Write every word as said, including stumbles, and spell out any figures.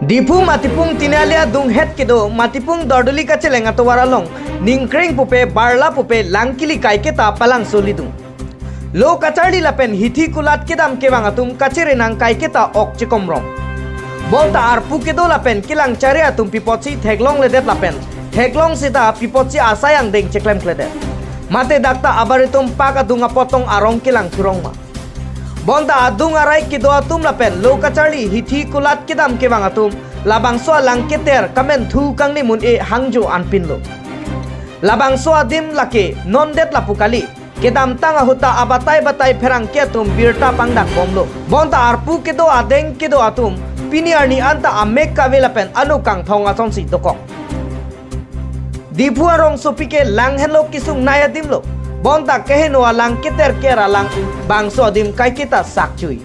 Diphu Matipung Tiniali adung het kedo Matipung Dordoli kacheleng atovar along Ningkreng pupe Barla pupe lang kili kaiketa palangso lidung. Lo kacharli lapen hithi kulat kedam kevang atum kachere nang kaiketa ok chekomrong. Bonta arpu kedo lapen kelang chari atum pi apotsi theklongledet lapen theklong seta pi apotsi asai angdeng cheklemkledet. Mate dak ta abaritum pak adung apotong arong kelang thurong ma. Bonta adung arai kedo atum lapen lo kacharli hithi kulat kedam kevang atum labangso alang keter kamenthu kangni mun-e hangjo anpinlo. Labangso adim lake nondet lapu kali. Kedamtang ahut ta abatai batai pherangke atum birta pangdak bomlo. Bonta arpu kedo adeng kedo atum pini arni anta amek kave lapen ano kangthong asonsi dokok. Diphu arongsopi ke lang henlo kesung nai adim lo. Bonta keheno alang keter ker alang bangso adim kaiketa sakchui.